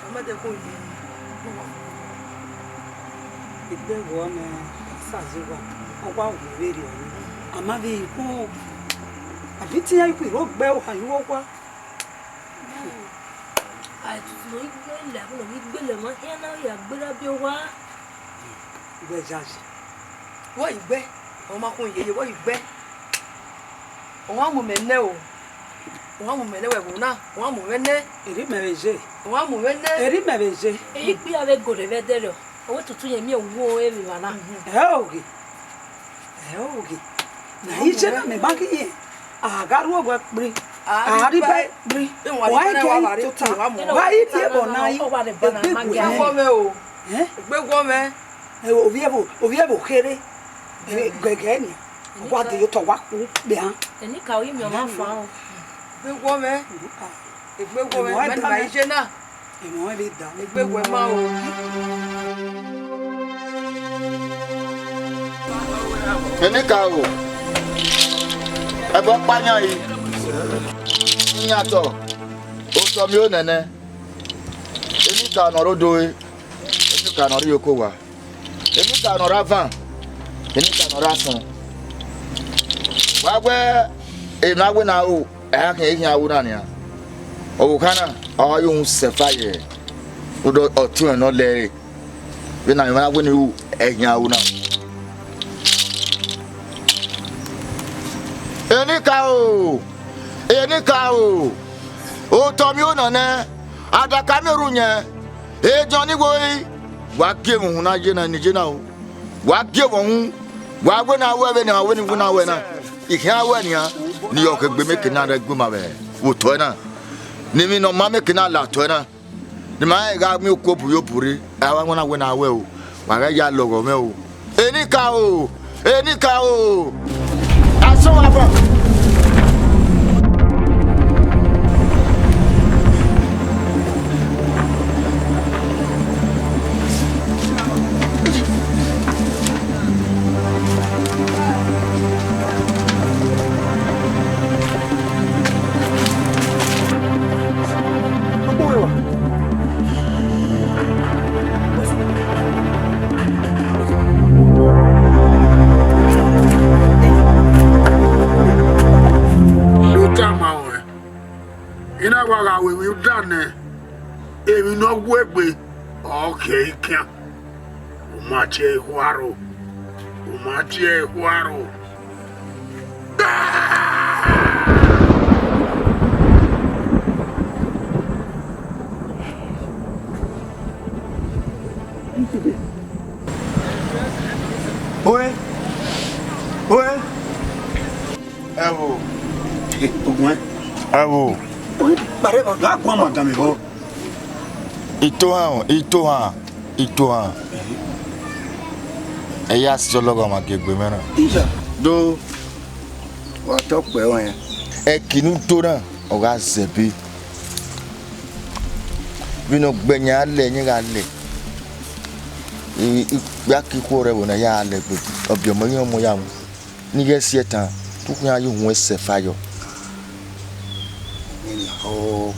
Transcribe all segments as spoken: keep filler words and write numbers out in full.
Ọ ma dẹkun yi, egbe wọ nẹ, Sazowa, ọ wa wu vberriọ. A ma vbe ikun, a bi te iran ikun rre ogbe, oha ye uwu owa. A tutu nọ igbe lẹ, nọ igbe lẹ, ma khian na ya gberra biẹ owa. Wẹ yayi. Wẹ igbe, ọ ma khun yeye, wẹ igbe. Ọ wa mu mẹ nẹ o. Ọ wa mu mẹ nẹ wẹ vbo na, ọ wa mu mwẹ nẹ. Erha mẹ vbe ye. Ọ wa mu mwẹ nẹ. Erha mẹ vbe ye. Eyi ikpia vbe gode vbe ẹdẹrriọ, ọ wẹ tutu yẹn miẹn uwu emwi evba na. Ẹ oghe. Ẹ oghe. Na iye na mẹ ma ghi ye. A gha ru owa kpri. A gha rri ba kpri. Wa i gie tota. Wa i die ẹbọ na yi. Egbe wọ mwẹ o. Egbe wọ mwẹ. Ovbi ẹvbo, ovbi ẹvbo kherhe. Gẹgẹ ni. Wa de otọ wa ku kpia. Enikaro, imi ọmwa fan o. Egbe wọ mwẹ. Egbe wọ mwẹ. Mẹ ne ma iye na. Emọ mwẹ vbe da. Egbe wẹ ma o. Enikaro, ẹbọ ọkpa yan yi. Iyan tọ, otọ miẹn onẹnẹ. Enikaro ne ọ rre odo ẹre, enikaro ne ọ rre iyeke owa. Enikaro ne ọ rre avan, enikaro ne ọ rre asọn. Wa wẹ emwi ne a wẹ ne a ru, ẹ i khian khian ru na nian. Ọvbokhan na, ọ ya uhunmwu sẹ ẹfa ye rhunmwuda ọtiọnrẹn ne ọ lẹ ẹre. Vbene a wẹ ne a ru, ẹ i khian ru na. Enikaro, enikaro, otọ miẹn onọ nẹ, adaka miẹn orhu yẹn, ediọn ni wo ri, wa gie mwẹ uhunmwu na ye na, ne I ye na o. Wa gie mwẹ uhunmwu, wa wẹ ne a ru ẹvbo ne a wẹ ne I wẹ ne a ru ẹre na. I khian ru ẹre nian, ne I yọ khẹ egbe mẹ ke na rre gu ma vbe otọ ẹre na, ne emwi ne ọ ma mẹ ke na la otọ ẹre na. Ne ima rẹn gha miẹn okuo bu ye obọ rre, a wa wan na wẹ ne a wẹ o, wa ghẹ ya lọghọ mwẹ o. Enikaro, enikaro, asọn wa bọ. Utama ruẹ, I na wa gha ru emwi rhunmwuda nẹ, emwi ne ọ wu egbe, ọ khiẹre ikian. U ma tie ẹre khu aro, u ma tie ẹre khu aro. Oe, oe. Ẹvbo. Ogun ẹ. Ẹvbo. Oe, kpare ba ga guan ma dan mi vbọ. Itohan, itohan, itohan. Ẹ ya si ọlọghọmwa gie egbe mwẹ na. Iya. Do, wa tọ kpẹ ọnrẹn. Ẹki ne u do na, ọ gha zẹbe. Vbene ọ gbẹn yan lẹ, ẹyẹn gha lẹ. I, I, ya ke ikhuo rẹ vbe ne a ya lẹ egbe. Ọbiọmọ i rẹn ọmọ ya mu. Ne I ghẹ si ẹtan, te u khian ye uhunmwu ẹsẹ fa yọ. Lahọ,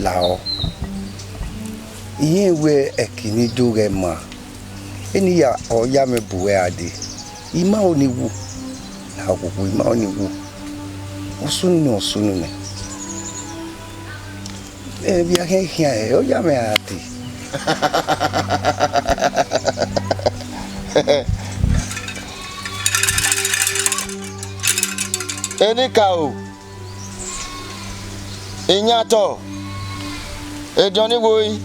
lahọ. I rẹn wẹ ẹki ne I do ghẹ ma, eni ya ọ ya mwẹ bu uwẹ gha dee. I ma ho ne I wu, lahọ koko, I ma ho ne I wu. Osunu nẹ, osunu nẹ. Emwi a khian khian ẹre, ọ ya mwẹ a dee. Enikaro, iyan tọ, ediọn ni wo ri,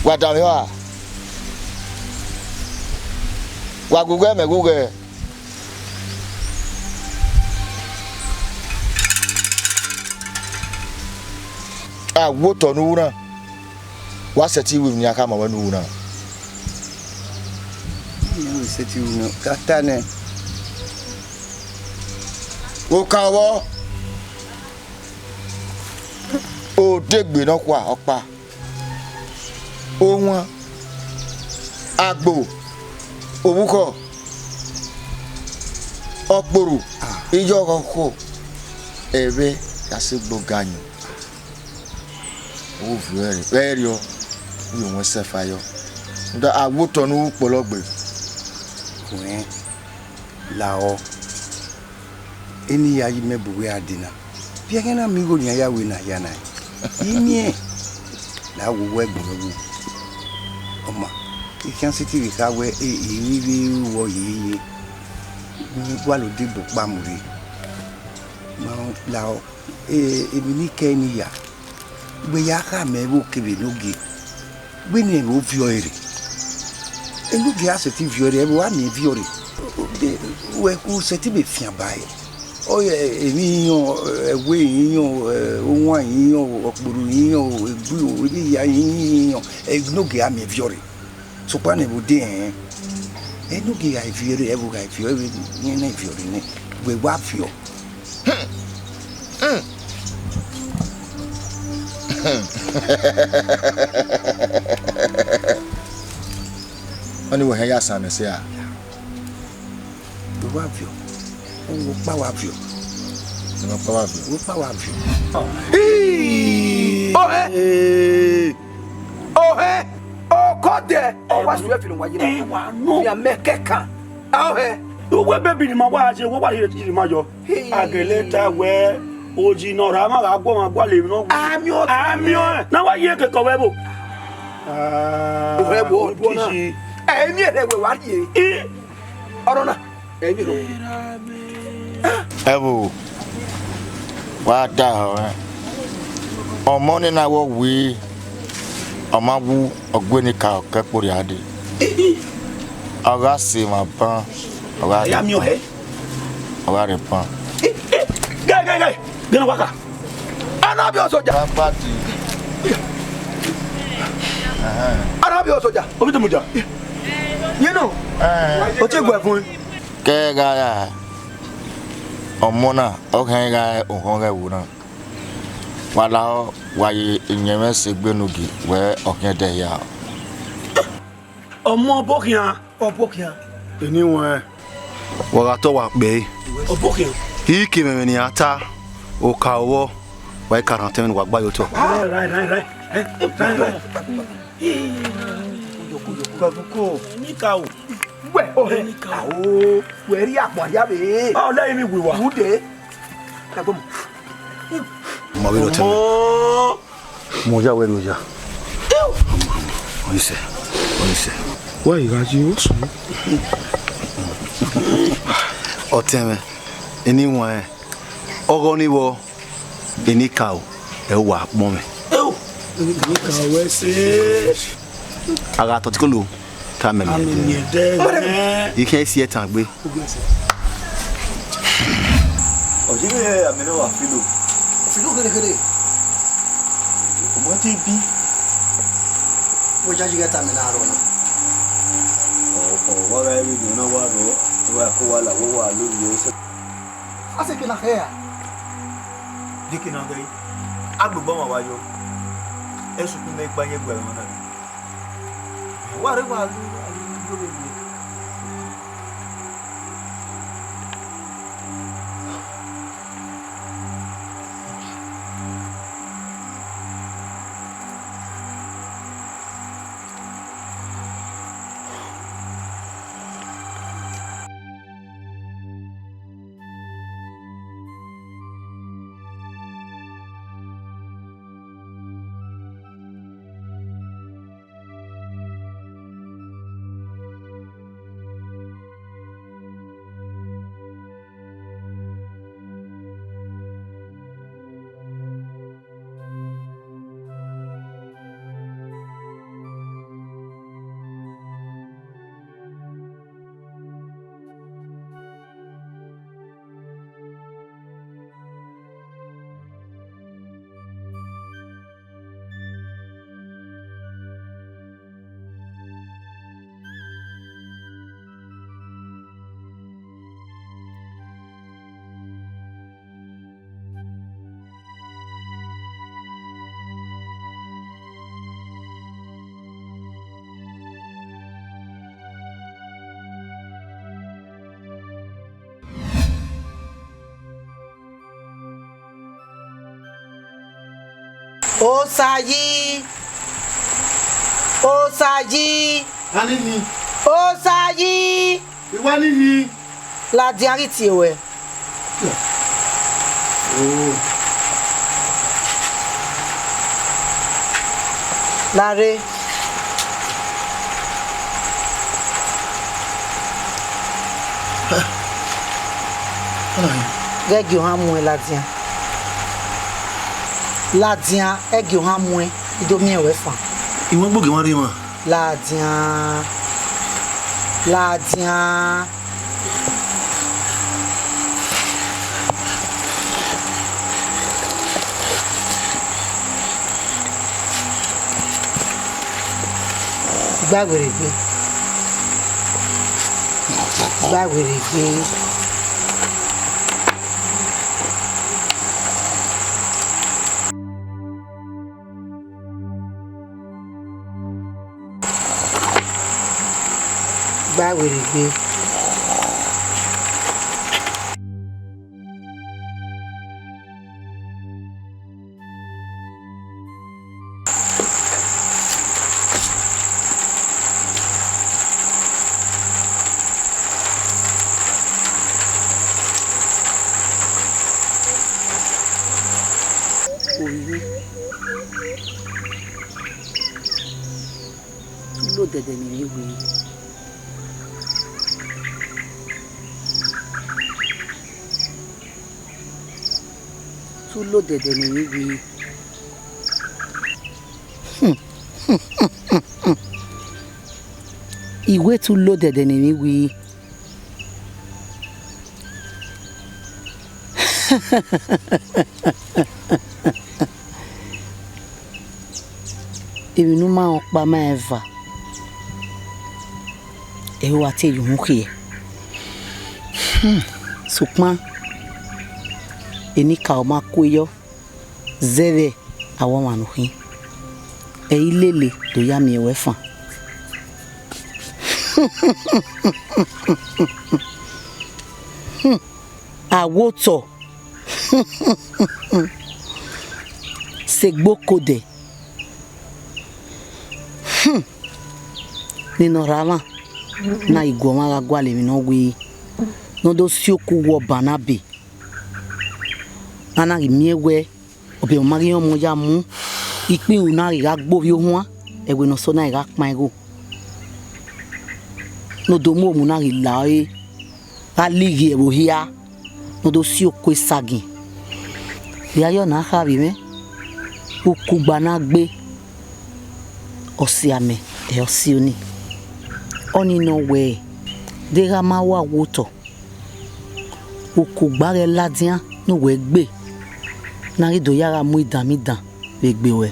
wa danmwehọ a? Wa gu ughẹ, mẹ gu ughẹ. A wo otọ ne u ru na, wa sẹtin ru emwi ne iran khama ruẹ ne u ru na. Iran sẹtin ru na, ka ta nẹ. Okan vbọ, odegbe nọkhua ọkpa, owan, agbo, ovbukhọ, ọkporo. Iyọghọ okhuo, ẹvbo ya sẹ egbe oga yan. Ovbi ẹre, vbe ẹriọ, u ye wọn sẹ ẹfa yọ. Rhunmwuda a wotọ ne u ru kpọlọ gbe. Wẹn, lahọ, eni ya yi mẹ bu wẹ a dee na. Biẹ ẹghẹ na miẹn igho ne iran ya ru na hia na, I miẹn. La wo wẹ ẹgbọn mwẹ wu. Ọ ma, I khian sẹtin vbe kha wẹ, e, I ru ivbi ru vbọ ye ye. Gualọ odebo kpa mu rre. Ma lahọ, e, emwi ne I kẹ ne I ya, wẹ ya khama ẹvbo kevbe enogie, wẹ ne ẹvbo viọ ẹre. Enogie a sẹtin viọ ẹre, ẹvbo a miẹn viọ ẹre. Wẹ ku sẹtin vbe fian ba ẹre. Ọ, emwi iyọn, ẹwe iyọn, owan iyọn, ọkporo iyọn, egbe, emwi hia iyọn, enogie a miẹn viọ ẹre. Sokpan ne vbe odẹ ẹnrẹn, enogie gha viọ ẹre, ẹvbo gha viọ ẹre, rẹn na viọ ẹre nẹ, wẹ wa viọ. Ọnii wẹ hẹn ya san mẹ sẹ a? Wẹ wa viọ. Owo ọkpa wa viọ. Owo ọkpa wa viọ. Owo ọkpa wa viọ. Ohẹn! Ohẹn! Okọdẹ! Ọ wa suẹ filo wa yi na. Ẹ wa nọ. Fian mẹ kẹkan. A ohẹn. Uwẹ bẹbi ne ima wa je, wẹ wa rhie yi ma yọ. Hey. A gele ta wẹ, oji ne ọ rha mwa gha guọmwa gualọ emwi ne ọ wu. Amiọn. Amiọn. Na wa ye keke ọvbẹ ẹvbo. Ah, ohẹn ẹvbo, oduọ na. Ẹ, emwi ẹrhẹ wẹ wa rhie. I. Ọrọ na. Ẹ, emwi ẹrhẹ. Ẹvbo, wa da họrẹn. Ọmọ ne na wọ wi, ọ ma wu, ọ gue ne ka ọ kẹ kporhia dee. Ọ gha sẹ emwa ban, ọ gha rhie. Ya miẹn ohẹn. Ọ gha rhie ban. Gai, gai, gai. Gẹn wa ka. Anabi ọsoja. Papa ti. Anabi ọsoja. Obi te mudia. Yẹn nọ. Ẹhẹn. Ọ te guẹ fun. Kẹ gha ra. Ọmọ na, ọ khẹn gha ohọn ghẹ vbo na. Wa lahọ, wa ye iyẹnmwẹ sẹ egbe ne ugie, wẹ ọ khian ẹdẹ hia. Ọmọ ọbokhian. Ọbokhian. Eni wẹn, wa gha tọ wa kpẹre. Ọbokhian. I ke mwẹ ẹmwẹ ne iran ta, oka vbọ, wa i ka rhan otọ mwẹ ne uwa gba ye otọ. Right, right, right, right. Eh, right, right. Nika o. Wẹ, o, wẹ ri agbọn hia vbe. Ọ lẹ imi wiwa. Ude. Dagbomo. Ma vbe rọ tẹ. Ọmọ. Mu oya wẹ ne oya. Onisẹ, onisẹ. Wa i gha ye osu. Ọtẹn mwẹ, eni wan, ọghọ ni vbọ, eni ka o, ẹ wa kpọn mwẹ. Eni ka o ẹse. A gha tọ tikolo. Ka mẹ miẹn dẹ. Ikẹn si ẹtan gbe. Ọ je vbe amẹ ne ọ wa filo. Ọ filo ghereghere. Ọmọ te bi. Wẹ ya yi ghẹ ta mẹ na rọ na. Ọ, ọ, wa gha vbe do na wa rọ, wa ko wa la, wa wa lo ye. A sẹ ke na khẹ ra? Deke na ghe. Agbegbe ọmwa wa yọ. Ẹsukun mẹ gba ye gbe ẹmwẹ na. Wa rre wa lu, wa lu, lu, lu, lu. Osayi, Osayi, Anini. Osayi. I wa ni hi. Ladian ghi tie ruẹ. Oh. Lare. Ghẹ gie ohan muẹn ladian. Ladian, ẹ gie ohan muẹn, I do miẹn ruẹ fan. I wan gbogie mwa rre emwa. Ladian. Ladian. Gba werriegbe. Gba werriegbe. Gba werriegbe. Ovbi mwẹ, te u lo odẹdẹ ne emwi wẹ. Te u lo odẹdẹ ne emwi wẹ. I wẹ te u lo odẹdẹ ne emwi wẹ. Emwi ne u ma rẹn ọkpa ma rẹn eva, ẹre u wa te ye uhunmwu khiẹ. Hmm, sokpan, enikaro ma kue yọ zẹvbe avbe ọmwa ne u khin, ẹ i lele do ya miẹn ruẹ fan. Hmm, awotọ. Sẹ egbe oko dẹ. Hmm. Nene ọ rha mwa, na ghi gu ọmwa gha gualọ emwi ne ọ wẹ, ne ọ do si oku wọ ban na be. A na ghi miẹn wẹ, ọbe ọma ghi rọnmwọ ya mu, ikpihun na ghi gha gbe ovbi ohuan, ẹwe ne ọ sẹ na ghi gha kpan igho. Ne ọ do mu omu na ghi la ọre, gha lighi ẹvbo hia, ne ọ do si oko esagiẹn. Vbe a yọ na kha vbe mwẹ, ukugba na gbe, ọ si amẹ, ẹ ọ si oni. Ọnii nọ wẹẹ, deghẹ a ma wa wo otọ, ukugba ghẹ ladian ne uwẹ gbe, ne a ghi do ya gha mu idanmwidan vbe egbe ruẹ.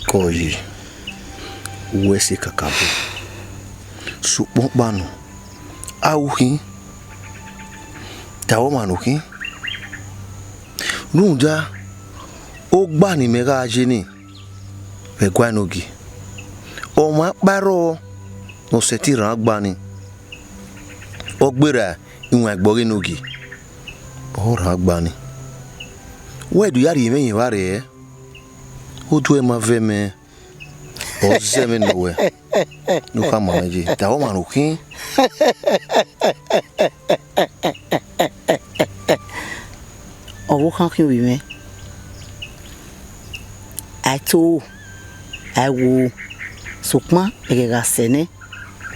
Kọ yi, uwẹ sẹ kakabọ, sokpan ọkpa nọ, a ru khin, ta ọmwa ne u khin. Rhunmwuda, ogba ne imẹ gha ye nii, vbe ẹguae enogie, ọmwa ọkpa rrọọ ne ọ sẹtin rhan gba nii, ọ gberra iwẹn ẹgbẹe ọghe enogie, ọ rhan gba nii. Wẹ do ya rhie mwẹ yẹn evba rre, oduẹ ma vẹ mẹ, ọ zẹ mwẹ nọ wẹ, ne u khama mwẹ ye, ta ọmwa ne u khin. Ọvbokhan khian ovbi mwẹ, a i to ro, a i wo ro, sokpan ẹghẹ gha sẹ nẹ,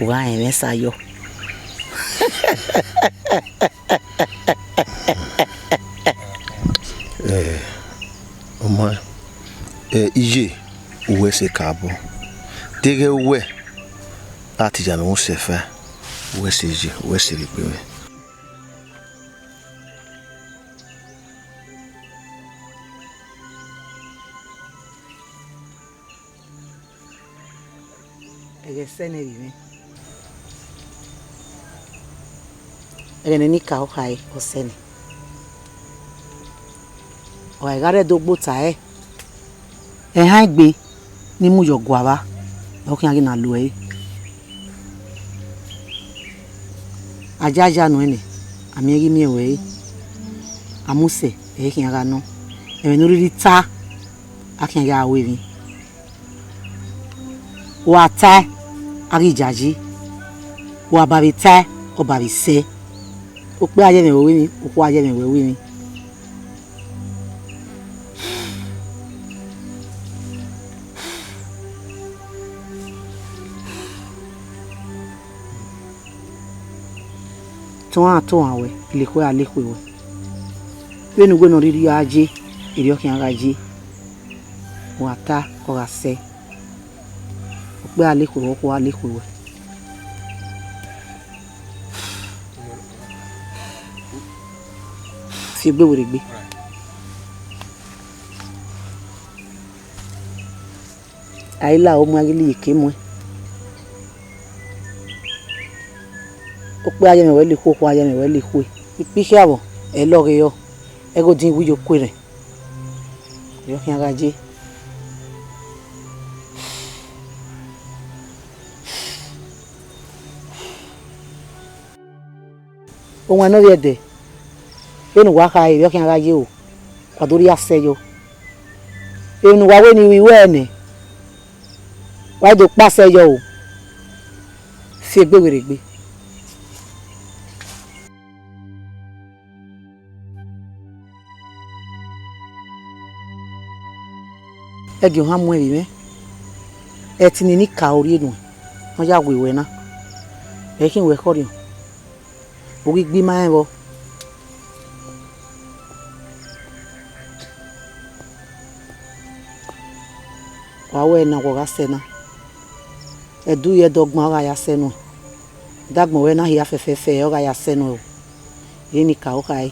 u gha rẹn mwẹ sa yọ. Ẹ, ọ ma, ẹ, iye, uwẹ sẹ kakabọ. Deghẹ uwẹ, a te ya mwẹ usẹ fa, uwẹ sẹ iye, uwẹ sẹ vbe egbe mwẹ. Ẹghẹ sẹ nẹ vbe mwẹ. Ẹghẹ ne eni ka ọ khare, ọ sẹ nẹ. Ọ gha gha rre Ẹdo gbe ota ẹre, ẹhan egbe ne I mu ye ọguaevba, ọ khian ghi na lo ẹre. Ajaja nuẹn nẹ, a miẹn ghi miẹn ruẹ ẹre. A mu sẹ, ẹ i khian gha nọ. Ẹmwẹ ne u rhirhi ta, a khian ya ru emwi. Wa tae, a ghi yayi. Wa ba vbe tae, ọ ba vbe sẹ. Okpia ye ẹmwẹ ruẹ ru emwi, okhuo ye ẹmwẹ ruẹ ru emwi. Tohan tohan ruẹ, lekhue a lekhue ruẹ. Vbene uwẹ ne ọ rhirhi gha ye, erriọ khian gha ye. Wa ta, ọ gha sẹ. Okpia a lekhue ruẹ, okhuo a lekhue ruẹ. Fi egbe werriegbe. A i la aro mu a ghi la iyeke muẹn. Okpia ye ẹmwẹ ruẹ lekhue, okhuo ye ẹmwẹ ruẹ lekhue. Ikpikhiavbọ, ẹ i lọghe rọ, ẹghẹ odin iwu ye okuerhẹn. Erriọ khian gha ye. Owan ne ovbi ẹdẹ, vbene uwa kha re, erriọ khian gha ye o, wa do rhie asẹ yọ. Emwi ne uwa wẹ ne I ru ẹre nẹ, wa i do kpa asẹ yọ o, fi egbe werriegbe. Ẹgie ohan mu ẹvbi mwẹ, ẹtin ne I ka ru rrie nuẹn, ne ọ ya we ruẹ na, ẹ i khian wẹ khọrhiọn, u ghi gbe ima rẹn vbọ. Wa wẹ na, wẹ ọ gha sẹ na, ẹdẹ u ye ẹdẹ ọgban ọ gha ya sẹ nuẹn, ẹdẹ agbọn ruẹ na hia fẹfẹfẹ ọ gha ya sẹ nuẹn o, vbene I ka ru khare.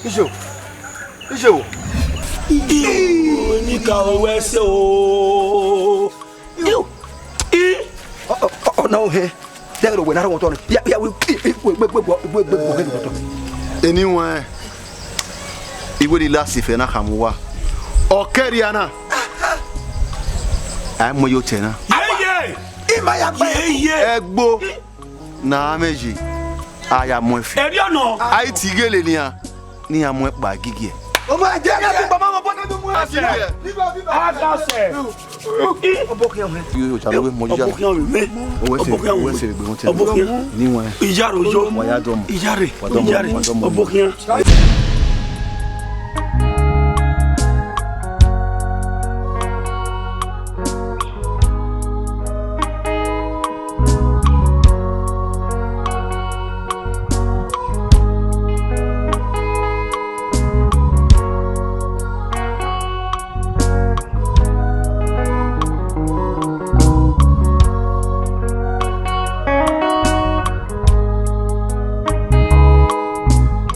Ijo, ijo. Iyo, eni ka ru ẹse o. Iyo, i. Ọ, ọ, ọ, ọ, na o hẹ. Dẹghe ne wẹ na rhọnmwẹ otọ nẹ. Ya, ya, wẹ, wẹ, wẹ, wẹ, wẹ, wẹ, wẹ, wẹ, wẹ, wẹ, wẹ, wẹ. Eni wẹn, I wẹ ne I la sifẹ na khama uwa. Ọ kẹrhia na. A i mu ẹre ye otọ na. Yeye! Ima ya gba. Yeye! Ẹgbo. Na a mwẹ ye, a ya mu ẹn fi. Erriọ nọ. A i te ighele nian, ne iran mu ẹn kpa gigie. Ọmọ ẹjẹ na ti gbọmọ ọmọ bọtọ do mu ẹn. Agasẹ. Agasẹ. Ọbọ khian mwẹ. Yo, yo, chalo, we mo jija. Ọbọ khian mwẹ. Owẹ se, ọbọ khian mwẹ. Owẹ se gbe mo te. Ọbọ khian. Ni wọn. Iyaro yo. Wa ya dọmọ. Iyare. Wa dọmọ, iyare, wa dọmọ. Ọbọ khian.